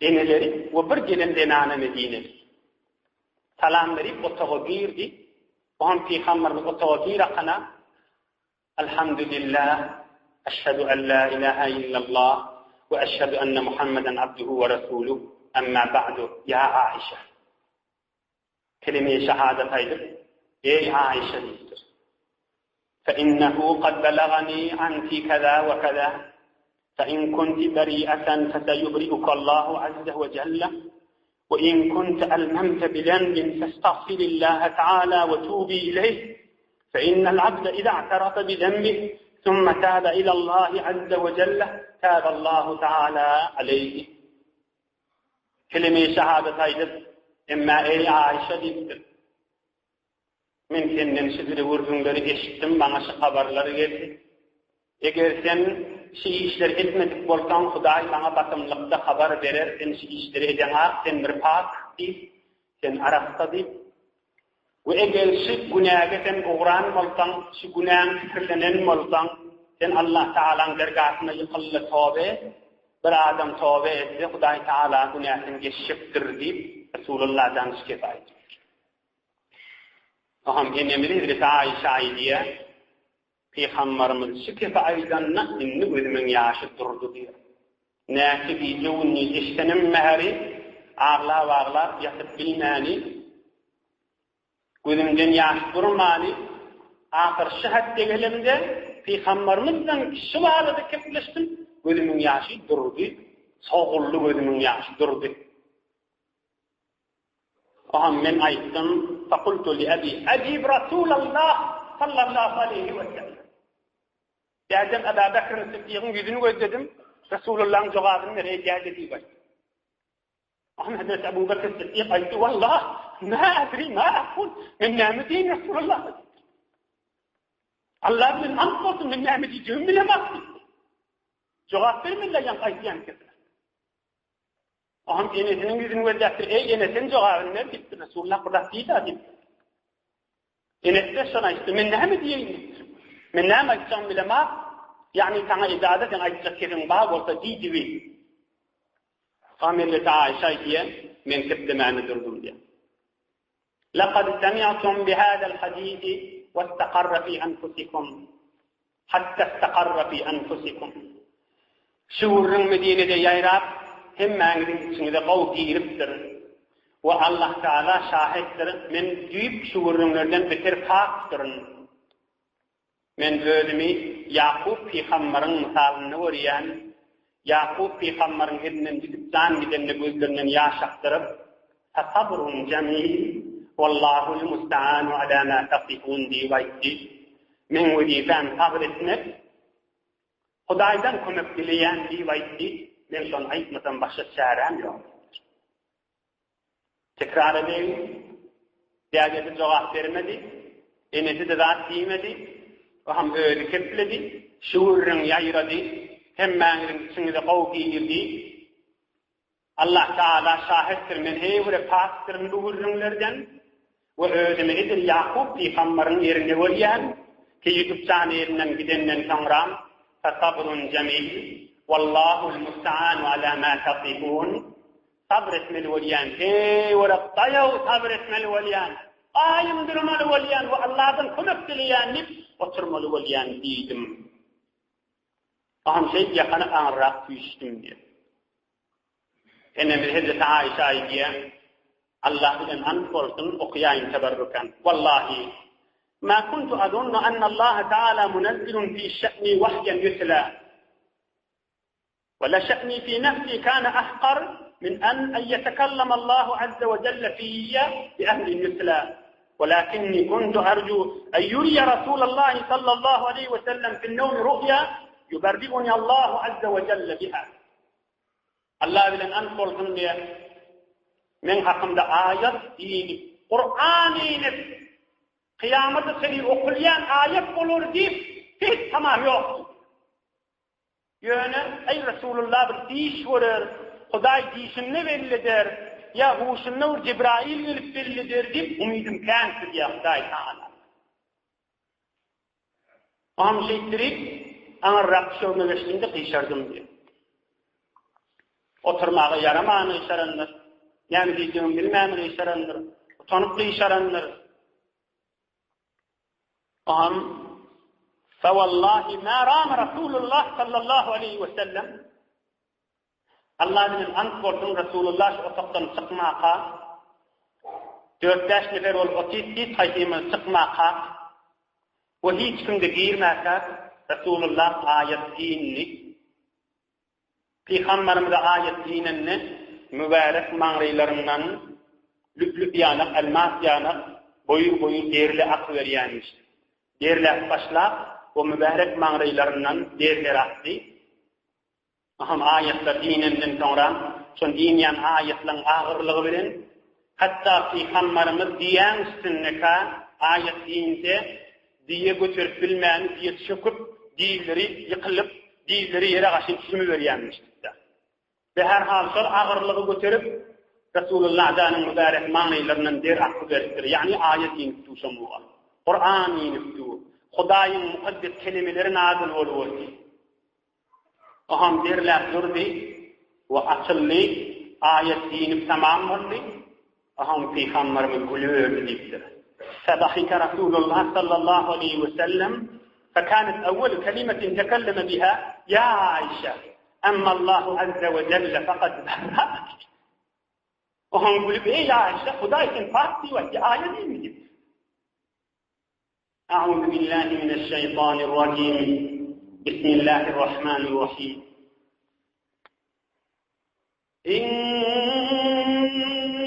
eneleri we bir gelen zenana Medineli. Salam berip otaga girdi. Oňam Pygamberimiz otaga girakana Elhamdülillah, eşhedü en la ilahe illallah we eşhedü enne Muhammeden abduhu we resuluh, emma ba'du, ýa Aişa. Kelime-i şehadet aýdyp, Eý Aişa diýipdir. Fe innehu kad belagani anki keza we keza, fe in kunti beri'eten fe seyubri'uke Allahu azze we celle, we in kunte elmemte bi zenbin festagfirillahe teala we tubi ileyh, fe innel abde iza i'terafe bi zenbih, thumme tabe ilallahi azze we celle, taballahu teala aleyhi. Kelime-i şehadet aýdyp, Emma eý Aişa diýipdir. Men senden şu dili gürrüňleri eşitdim, maňa şu habarlar geldi. Eger sen şu işleri etmedik bolsaň, Hudaý maňa basymlykda habar berer, sen şu işleri edeňak, sen bir pak diýip, sen arassa diýip. We eger şu günäge sen ugran bolsaň, şu günäň pikirlenen bolsaň, sen Allah Tagalaň dergasyna ýykyl-da toba et. Bir adam toba etse, Hudaý Tagala günäsini geçjekdir diýip, Resulullah jan şu gepi aýdypdyr. Oňam enemiz Hezreti Aişe aýdýar, Pygambarymyz şu kepi aýdanda indi gözümiň ýaşy durdy diýýär. Näçe gije-gündiz eşdenim bäri aglap-aglap ýatyp bilmäni, gözümden ýaş durmany, ahyr şu hetde gelemde Pygambarymyzdan şu barada kepleşdim, gözümiň ýaşy durdy, soguldy gözümiň ýaşy durdy. Oňa men aýtdym, Fekultu li ebi, Ejib Rasulallah sallallahu aleýhi we sellem. Dädem Eba Bekriň Siddigiň ýüzüni gözledim, Resulullahyň jogabyny ber, eý däde diýip aýtdym. Oňa Hezreti Ebu Bekr Siddik aýtdy, Wallah, ma edri ma aqul, men näme diýeýin Resulullah? Allah bilen ant bolsun, men näme diýjegimi bilemok diýdi. Jogap bermediler ýaňky aýtýan kepine. Oňam enesiniň ýüzüni gözläpdir, Eý, ene, sen jogabyny ber diýipdir. Resulullah bir zat diýdi-ä diýipdir. Enesi-de şony aýtdy, Men näme diýeýin diýipdir. Men näme aýtjagymy bilemok, ýagny saňa ejaza seň aýtjak gepiň bar bolsa diý dibi. Oňam hezreti Aişa aýdýar, Men keplemäne durdum diýýär. Laqad semi'tum bihazal hadisi wastaqarra fi anfusikum. Hatta istaqarra fi anfusikum. Şu gürrüň Medinede ýaýrap, hemmäňiziň içiňize gowy giripdir. We Allah Tagala şahitdir, men düýp şu gürrüňlerden beter pakdyryn. Men özümi Ýakup pygambaryň mysalynda görýän, Ýakup pygambaryň elinden gidip jan gidende gözlerinden ýaş akdyryp, Fesabrun jemil, wallahul musta'anu ala ma tasifun diýip aýtdy. Meň wezipäm sabyr etmek, Hudaýdan kömek dileýän diýip aýtdy, men şony aýtmasam başga çäräm ýok diýipdir. Tekrar edeýin, dädesi jogap bermedi, enesi-de zat diýmedi, o hem özi kepledi, şu gürrüň ýaýrady, hemmäňiziň içiňize gowy girdi. Allah Tagala şahitdir, men heý-bir pakdyryn bu gürrüňlerden we özümi edil Ýakup pygambaryň ýerinde görýän, ki Ýusup jan elinden gidenden soňram, Fesabrun jemil, wallahul musta'anu ala ma tasifun, Sabyr etmeli bolýan, heý-bir daýaw sabyr etmeli bolýan, gaýym durmaly bolýan we Allahdan kömek dileýän diýip oturmaly bolýan diýdim. Aham şeýdip ýakany aňyrrak süýşdüm diýýär. Enemiz Hezreti Aişe aýdýar, Allah bilen ant bolsun, okaýaýyn teberrukan. Wallahi, ma kuntu azunnu anna Allah Taala munazzilun fi şe'ni wahyan yutla. Wa la şe'ni fi nefsi kana ahqar. Min en en yetekelleme Allahu azze we celle fiyye bi ehli nüsla. Welakinni kuntu erju en yuriye Rasulallahi sallallahu aleyhi we sellem fi'n-nevmi ru'ya yuberri'uni Allahu azze we celle biha. Allah bilen ant bolsun diýe, meň hakymda aýat inip, Kur'an inip, kyýamata çenli okulýan aýat bolar diýip, hiç tamam ýokdy. Ýöne, eý Resulullah bir diş görer, Hudaý dişinde belli eder, ýa huşunda bir Jebraýyl gelip belli eder diýip umydym känsi diýýär Hudaý Tagala. Oňam şeýtdirip, aňyrrak düşegime geçdim-de gyşardym diýýär. Oturmaga ýaraman gyşarandyr, näme diýjegini bilmän gyşarandyr, utanyp gyşarandyr. Oňam Fewallahi ma rama Rasulullah sallallahu aleyhi we sellem Allah bilen ant bolsun Rasulullah şu otagdan çykmaka dört-bäş nefer bolup otyp hiç haýsymyz çykmakak we hiç kimde girmäkäk Rasulullah aýat indi. Pygamberimize aýat inende mübärek maňrylaryndan lüp-lüp ýanak, elmas ýanak, boýur-boýur derli akyberýänmiş. Derläp başlap, o mübärek maňrylaryndan derler akdy. Aham aýatlar inenden soňra, şol inýän aýatlaryň agyrlygy bilen, hatda pygamberimiz düýäň üstündekä aýat inse, Düýe göterip bilmän, düýe çöküp, dizleri ýykylyp, dizleri ýere gaşyp sümüberýänmişdi-de. Be-herhal, şol agyrlygy göterip, Resulullah janyň mübärek maňlaýlaryndan der akyberipdir. Ýagny aýat inip dur şo muga. Kuran inip dur. Hudaýyň mukaddes kelimeleri nazyl bolup otyr. Oňam derläp durdy we açyldy, aýat inip tamam boldy. Oňam Pygamberimiz gülüberdi diýipdir. Fedahike Rasulullah sallallahu aleýhi we sellem, fekanet awwelu kelimetin tekelleme biha, Ýa Aişe, emma Allahu azze we jelle fekad berra'aki. Oňam gülüp, Eý Aişe, Hudaý seni pak diýip aýtdy, aýat indi diýipdir. A'uzu billahi mineşşeýtanirrajim. Bismillahirrahmanirrahim.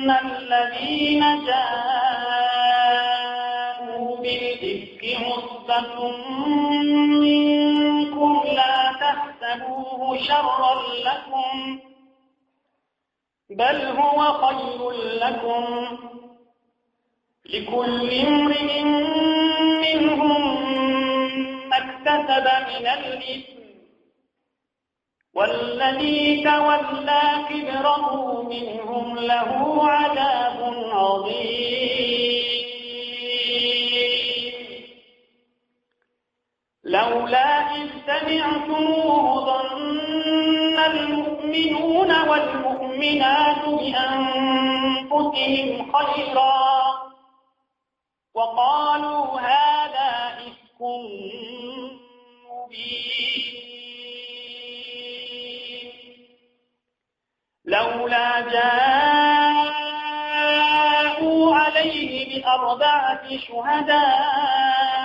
İnnellezîne câ'û bil-ifki usbetun minkum lâ tehsebûhu şerran lekum. Bel huwe haýrun lekum. Likulli imri'in minhum mektesebe minel ism. Wellezî tewellâ kibrehu minhum lehu azâbun azîm. لولا إذ سمعتموه ظن المؤمنون والمؤمنات بأنفسهم خيرا وقالوا هذا إفك مبين لولا جاءوا عليه بأربعة شهداء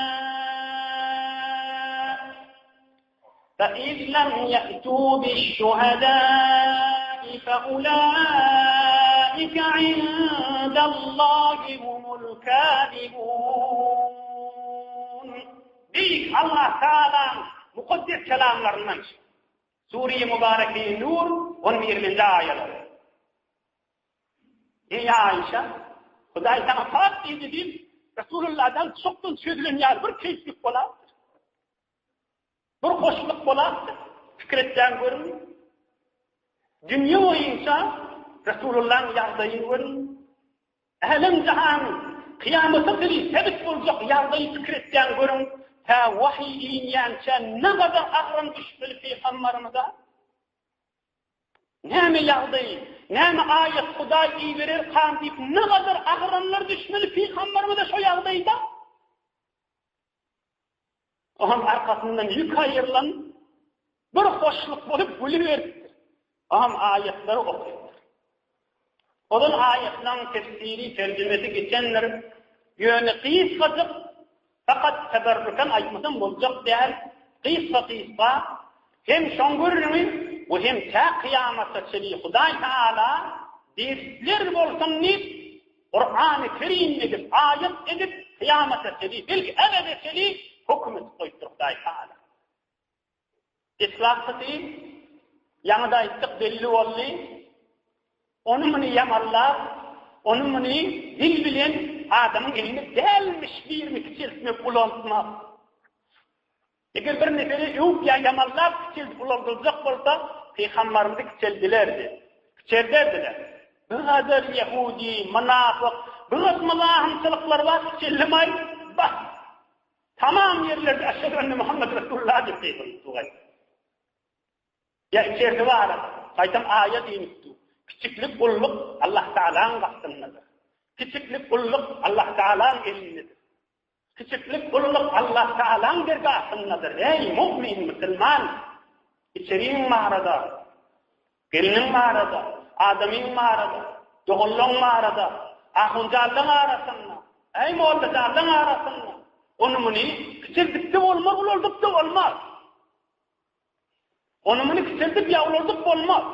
فإذ لم يأتوا بالشهداء فأولئك عند الله هم الكاذبون Beýik Allah Taalaň mukaddes kelamlaryndan Sure-i Mübareke-i Nur on birinji aýatlary. Eý Aişa, Hudaý saňa pak diýdi diýip, Resulullahdan çokdan çözülen ýaly bir keýplik bolapdyr. Bir hoşluk bolapdyr. Pikir etýän görüň. Dünýe boýunça Resulullah'yň ýagdaýyny görüň. Älem-jahan kyýamata çenli sebit boljak ýagdaýy pikir etýän görüň, tä wahyý inýänçä nagadar agram düşmeli pygambarymyza. Näme ýagdaý, näme aýat Hudaý ibererkam diýip nagadar agramlar düşmeli pygambarymyza şo ýagdaýda. Oňam arkasyndan ýük aýrylan bir hoşluk bolup gülüberipdir. Oňam aýatlary okypdyr. Ozal aýatlaryň tefsiri, terjimesi geçendir. Ýöne gysgajyk, fakat teberrüken aýtmasam boljak däl, gysga-gysga hem şoň gürrüňi. we hem tä kyýamata çenli Hudaý Tagala dersler bolsun diýip, Kurany Kerim edip, aýat edip, kyýamata çenli, belki ebede çenli höküm edip goýupdyr Hudaý Tagala. Deslapkysy, ýaňy-da aýtdyk, belli boldy. Ony-muny ýamallap, ony-muny dil bilen adamyň elinde dälmiş birini kiçeltmek, ulaltmak. Eger bir neferi öwüp ýa ýamallap kiçeldip ulaldyljak bolsa, pygambarymyzy kiçeldilerdi. Kiçelderdiler. Bir gadar ýehudi, mynafyk, bir gat myzahymçylyklar bar, kiçeldimaý, bas! Tamam ýerlerde Eşhedü enne Muhammed Resulullah diýip gygyrypdyr. Ýa içersi barada, gaýtam aýat inipdi. Kiçiklik gulluk Allah Tagalaň gastyndadyr. Kiçiklik gulluk Allah Tagalaň elindedir. Kiçiklik gulluk Allah Tagalaň dergahyndadyr. Eý, mu'min, musulman! Içeriň barada, gelniň barada, adamyň barada, doganlaň barada, ahunjanlaň arasynda, eý, mollajanlaň arasynda, ony-muny kiçeldip-de bolmaz, ulaldyp-da bolmaz. Ony-muny kiçeldip ýa ulaldyp bolmaz.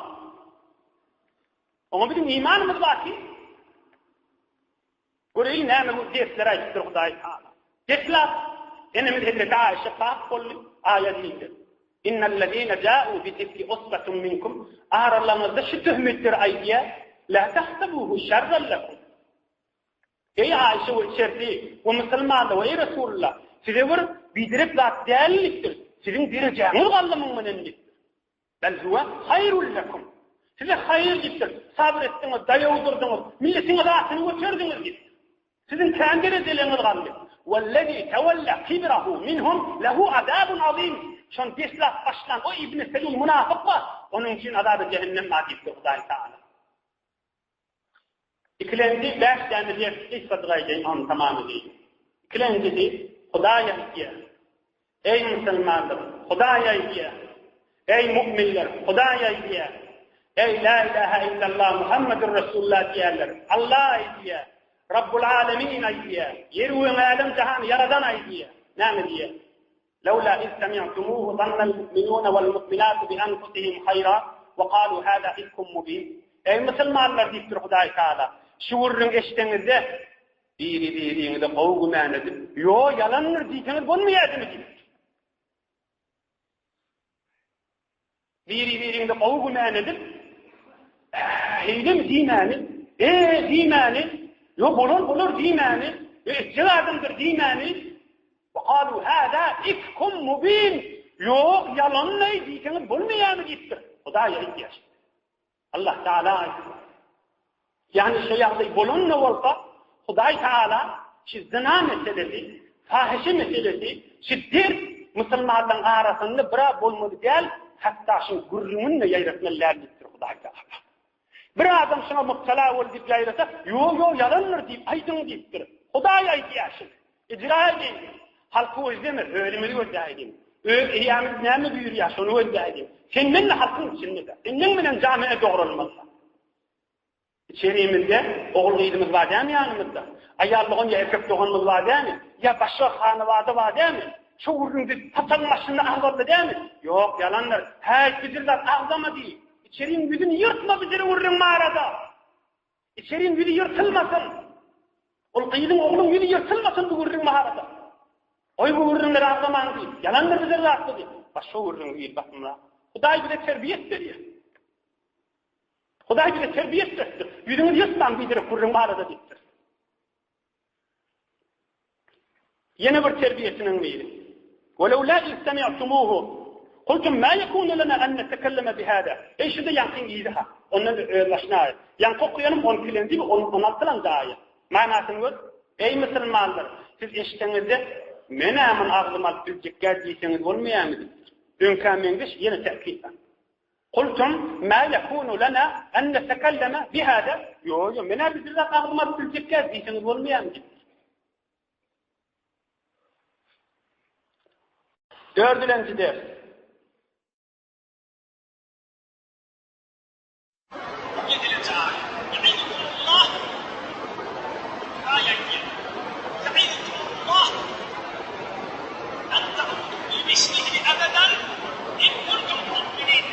Oňa biziň imanymyz bar ki, göreýin näme bu dersleri aýdypdyr Hudaý Taala. Deslap enemiz Hezreti Aýşe pak boldy, aýat indi. Innellezine ja'u bil-ifki usbatun minkum aralaryňyzda şu töhmetleri aýdýar, la tahsabuhu şerran lekum. Eý Aýşe we içersi we musulmanlar we eý Resulullah, size bir biderek zat däl diýipdir. Siziň derejäňiz galdy muň bilen diýipdir. Bel huwe haýrul lekum. Size haýyr diýipdir. Sabyr etdiňiz, daýaw durduňyz, milletiňiz atyny göterdiňiz diýipdir. Siziň kän derejeleňiz galdy. Wellezî tewelle kibrahu minhum lehu azabun azim. Şony deslap başlan o Ibn Selul munafyk bar, onuň üçin azaby jehennem bar diýipdir Hudaý Tagala. Ikilenji bäş däne ders gysgajyk aýdaýyn, ony tamam edeýin. Ikilenjisi, Hudaý aýdýar, Eý musulmanlar, Hudaý aýdýar, Eý mu'minler, Hudaý aýdýar, Eý la ilaha illallah Muhammedur Resulullah diýýärler, Allah aýdýar, Rabbul Alemin aýdýar, ýeri we älem jahany ýaradan aýdýar. Näme diýýär? Lawla iz semi'tumuhu zannal mu'minuna wal mu'minatu bi anfusihim haýra we kalu hada ifkum mubin. Eý musulmanlar diýipdir Hudaý Taala, şu gürrüňi eşdeňizde biri-biriňize gowy gümän edip, ýo ýalandyr diýseňiz bolmaýardymy diýipdir. Biri-biriňize gowy gümän edip, Heýlemi diýmäni, E diýmäni, Ýo bolar bolar diýmäni, Ýo etjek adamdyr diýmäni, Wa kalu hada ifkum mubin, Ýok, ýalanlaý diýseňiz bolmaýarmy diýipdir. Hudaý aýdýar. Allah Taala aýtdy. Ýagny şu ýagdaý bolanda bolsa, Hudaý Taala şu zyna meselesi, fahyşa meselesi, şu dert musulmanlaryň arasynda bira bolmaly däl, hatda şuň gürrüňini-de ýaýratmaly däl diýipdir Hudaý Taala. Bir adam şuňa mubtala boldy diýip ýaýrasa, ýo ýo ýalandyr diýip aýdyň diýipdir. Hudaý aýdýar şuny. Ijra edeýin. Halky gözleme, özümizi gözläýliň. Öz eýämiz näme buýurýar, şony gözläýliň. Sen men-de halkyň içinde-de. Sen meň bilen jamiä dogralmaly. Içerimizde ogul-gyzymyz bar dämi ýanymyzda? Aýal dogan ýa erkek doganymyz bar dämi? Ýa başga hanabada bar dämi? Şu gürrüňde saçagyň başynda agzaldy dämi? Ýok, ýalandyr. Häý, bijir zat agzama diý. Içeriň ýüzüni ýyrtma bijir gürrüň barada. Içeriň ýüzi ýyrtylmasyn. Ol gyzyň, ogluň ýüzi ýyrtylmasyn bu gürrüň barada. Goý bu gürrüňleri agzamaň diý. Ýalandyr bijir zatda diý. Başga gürrüň diý basymrak. Hudaý bize terbiýet berýär. Hudaý bize terbiýe etdiripdir. Ýüzüňizi ýyrtmaň biderek gürrüň barada diýipdir. Ýene bir terbiýesiniň biri. Welewla iz semi'tumuhu kultum ma yekunu lana an netekelleme bihada. Eý şuda ýaňkyň yzy ha. Ondan öz başyna aýat. Ýaňky okaýanym on ikilenji we on altylanjy aýat. Manysyny gör. Eý musulmanlar, siz eşitseňizde men-ä muny agzyma alyp biljekgä diýseňiz bolmaýarmy diýipdir. Öňkä meňzeş ýene täkit bar. Kultum ma yekunu lana en netekelleme bihada, ýo, ýo, men-ä bir zat agzyma alyp biljek däl diýseňiz bolmaýarmy diýipdir. Dördülenji ders. Ýedilenji aýat. Ýa'idukumullah Hudaý aýdýar, Ýa'idukumullah en ta'udu limislihi abadan in kuntum mu'minin.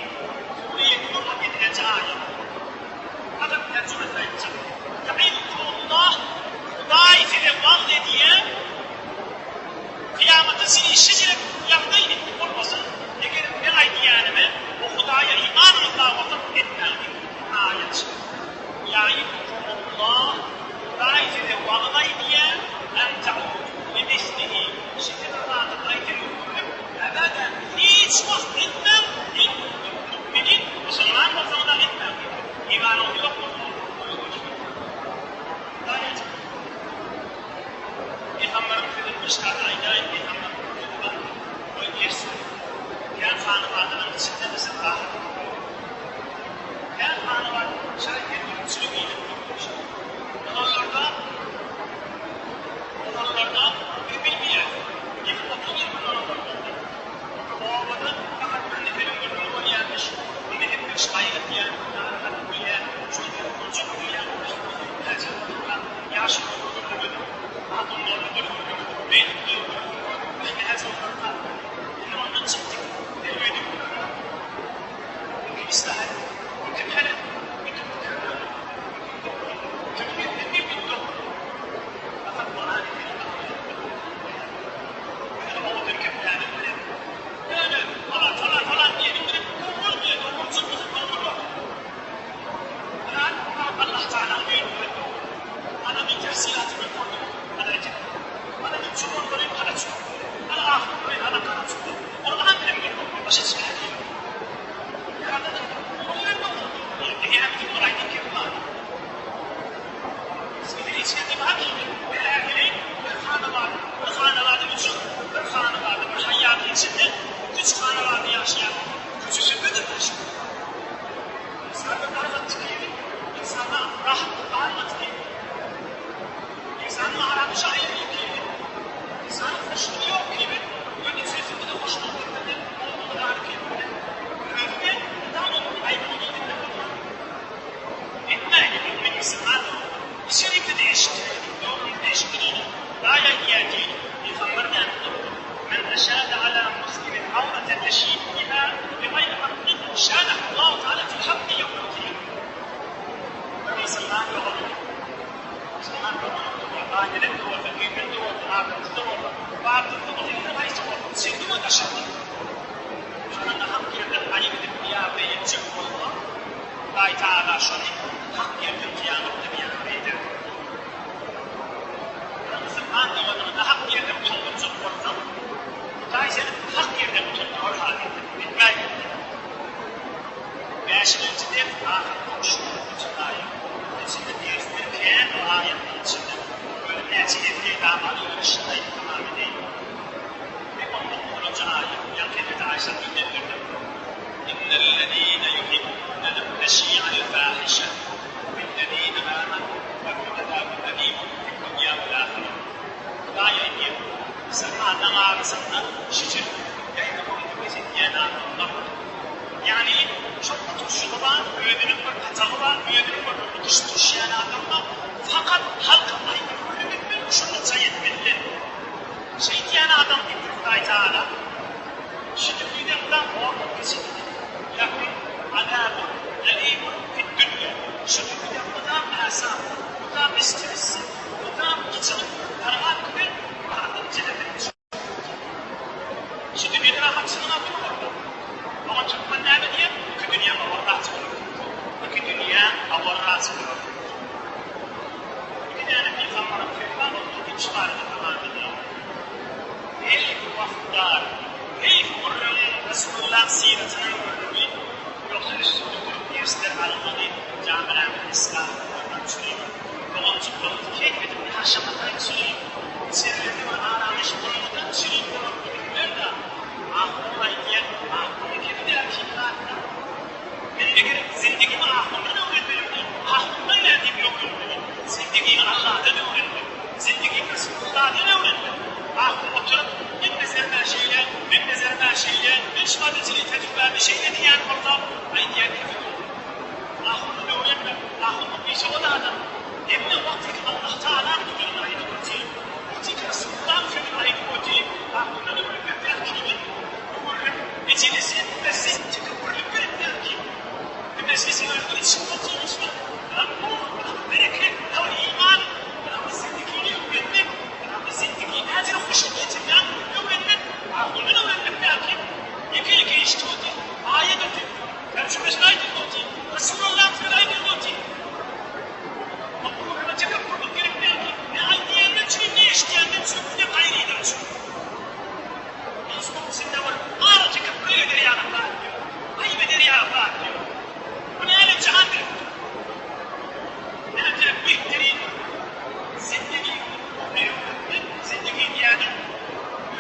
diýýän, narahat diýýän, şol bir boljak diýýän, näçe wagtlap ýaşuly gürrüňidir, adamlarly bir gürrüňidir, beýleki bir gürrüňidir, näçe wagtlap indi ondan çykdyk, derwedik gürrüňi. Kim yslah etdi? Kim hal etdi? Kim pikirlendi? Kim dogrulandy? Kimiň etdi dogry? Fakat Kurany Kerim amal etmek Ýöne owadan gepläniň bilen, ýöne falan falan falan diýeniň bilen dogry bolmaýar, dogruçyl bolsa dogry bolar. Ynha, Allah Tagalaň düýnki bilen dogry. Ana men tahsilaty bilen kurdum, ana eken. Ana men çopanlary, ana çopan. Ana ahunlary, ana gara çopan. Kur'an bilen görmek, başa çykaýan ýok. Ýaradanyň dogry bilen dogry. Eýýäm kim bir aýdym kim bar. Etmäge mümin musulman bolmaly. Içerikde-de eşitdireli, dogrumyzda eşitdireli. Hudaý aýdýar ki, Pygamber näme diýipdir? Men eşade ala muslimin awraten ýeşidu biha bigaýri hakkin şadahullahu taala fil hakki ýewmel kyýame. Bir musulman doganyny, musulman doganyny bolsa, aýelek-de bolsa, mümin-de bolsa, adamsy-da bolsa, batylda bolsa, her haýsy bolsa, içeride we daşarda. Şonda nahak ýerden aýyp edip biabraý etjek bolsa, Hudaý Tagala şony hak ýerden kyýamatda biabraý eder. Bir musulman doganyňy nahak ýerden utandyrjak bolsaň, Hudaý seni hak ýerden utandyrar hakykat. Etmäý. Bäşinji ders ahyrky üçünji aýat. Içinde dersler kän o aýatlaryň içinde. Ýöne näçe hepde damaly ýöne şuny aýdyp tamam edeýin. Bir on dokuzynjy aýat, ýaňky Hezreti Aýşa dinden berlen. Innellezine yuhibbune en teşi'al fahişe fillezine amenu lehum azabun elimun fid-dünýä wel-ahire. Hudaý aýdýar, Musulmanlaryň arasynda şijirliklik ýaýramagy höwes edýän adamlar bar. Ýagny şol oturyşygy bar, özüniň bir patagy bar, özüniň bir oturyş-turuşýan adam bar. Fakat halka aýdyp gürrüň etmeli, şonda jaý etmeli. Şeýdýän adam diýipdir Hudaý Tagala. Şu dünýede mydam horluk geçirdi. Lehum azabun elimun fid-dünýä. Şu dünýede mydam äsap, mydam stress, mydam gyjynyp, dargap giden adam jähennemde çüýrüp Şu dünýede rahatçylyga dur bolma. Oňa türkmen näme diýer? Iki dünýäň awarraçy bolar. Iki dünýäň awarraçy bolar. Iki däne pygambaryň sözi bar, ol ilkinji barada tamam edýär. Heý, bu wagtlar, heý, bu gürrüňiň Resulullaň syratynyň gürrüňi, ýogsa üstünde durup dersler almaly, jamirämizi yslah etmeli, üçin doganjyklarymyz keýp edip ýaşamasy üçin, içerilerde bir aramyş bolmasy üçin bolan gürrüňler-dä. Ahun aýdýar, Ahunyň kemi däl hiç zatda. Men meger zindigimi ahundan öwrenmelimmi? Ahundan nädip öwrenmeli? Zindigimi Allahdan öwrenmeli. Zindigimi Resulullahdan öwrenmeli. Ahun oturyp, men nezerim-ä şeýle, men nezerim-ä şeýle, men şu wagta çenli tejribämi şeýle diýýän bolsa, aýdýan gepi dogry. Ahundan öwrenme. Ahun bu bisowat adam. Hemme wagt iki Allah Tagalaň sözüni aýdyp otyr. Wagt iki Resulullahyň sözüni aýdyp otyr. Ahundan öwrenmek däl kimin? Bu gürrüň meselesi mejlis tekepbürlik gerek däl ki. Bu mejlisiň özüniň içinde oturyşlar, bular nur, bular bereket, bular iman, bular zindegini öwrenmek, bular zindegi nädip hoşluk getirýändigini öwrenmek, ahundan öwrenmek däl ki. Ýeke-ýeke eşidip otyr, aýat otyr, terjümesini aýdyp otyr, Resulullahyň sözi aýdylyp otyr. Bu gürrüňe tekepbürlik gerek däl ki. Ne aýdýandan üçin, ne eşidýänden üçin, ne gaýrydan üçin. Dostlugyň içinde bir ara tekepbür eder ýaly zat ýok. Aýyp eder ýaly zat ýok. Muny älem jahan bilip dur. Näme behterin bir zindigi ugruny öwretmek, zindigi diýýäniň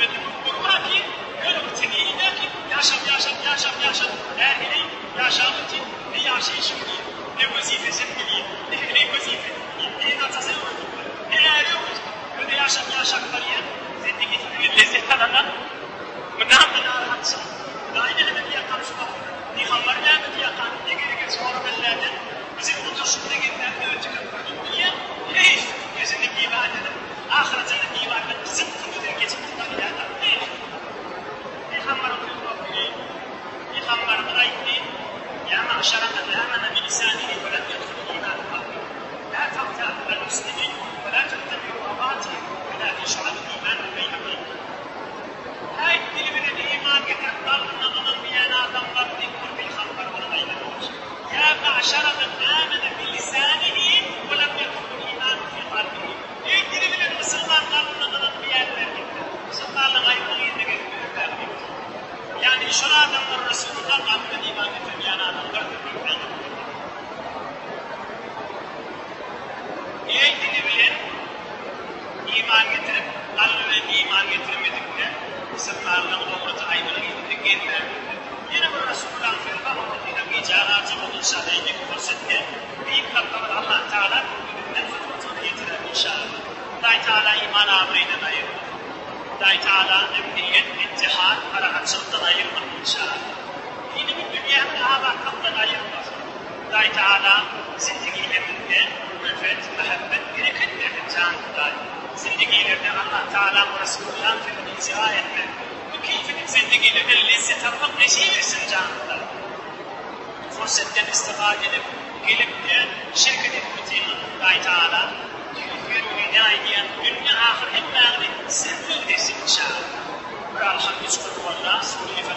özüniň ugry bar ki, ýöne bir tebigy däl ki, ýaşap, ýaşap, ýaşap, ýaşap, nähili ýaşap otyr, ne ýaşaýşyny bilýär, ne wezipesini bilýär, ne hili wezipe, ne atasy öwredipdir, ne äri öwredipdir. Ýöne ýaşap, ýaşap barýar. Zindegisinden lezzet alana mydama narahatçylyk. Hudaý näme diýýärkan şu wagt? Pygamber näme diýýärkan? Ne gerek şu wagt? Aşarada amene bi lisanihi we lem ýedhulul imanu fi kalbihi. Eý dili bilen musulman kalbynda ynanmaýan erkekler, musulmanlyk aýbynyň yzyna gezip ýörmäň diýipdir. Ýagny şol adamlar Resulullah kalbyndan iman getirmeýän adamlardyr diýip aýdypdyr. Eý dili bilen iman getirip, kalby bilen iman getirmedikler, musulmanlygyň dogrusy aýbynyň yzynda gezmäň diýipdir. Ýene bir Resulullahyň sözi bar, onda diýmek gijä galjak ol inşallah indiki pursatda beýik Rabbymyz Allah Tagala bizden hyzmatyny ýetirer inşallah. Hudaý Tagala iman abraýdan aýyrmasyn. Hudaý Tagala emniýet, ittihad, parahatçylykdan aýyrmasyn inşallah. Dinimiz dünýämiz abatlykdan aýyrmasyn. Hudaý Tagala zindigilerimizde ülfet, mähebbet, bereket bersin jan Hudaý. Zindigilerde Allah Tagalaň we Resulullahyň sözüni ijra etmek. Bu keýfiniň zindigilerden lezzet almak nesip etsin janymda. Fursatdan istifade edip, gelip-de, şirket edip otyryn, Hudaý Tagala tüýs ýüregine ne aýdýan, dünýe ahyr hemmäňizi zerre etsin inşallah. Bir Alham üç Kulhuwalla, Sure-i.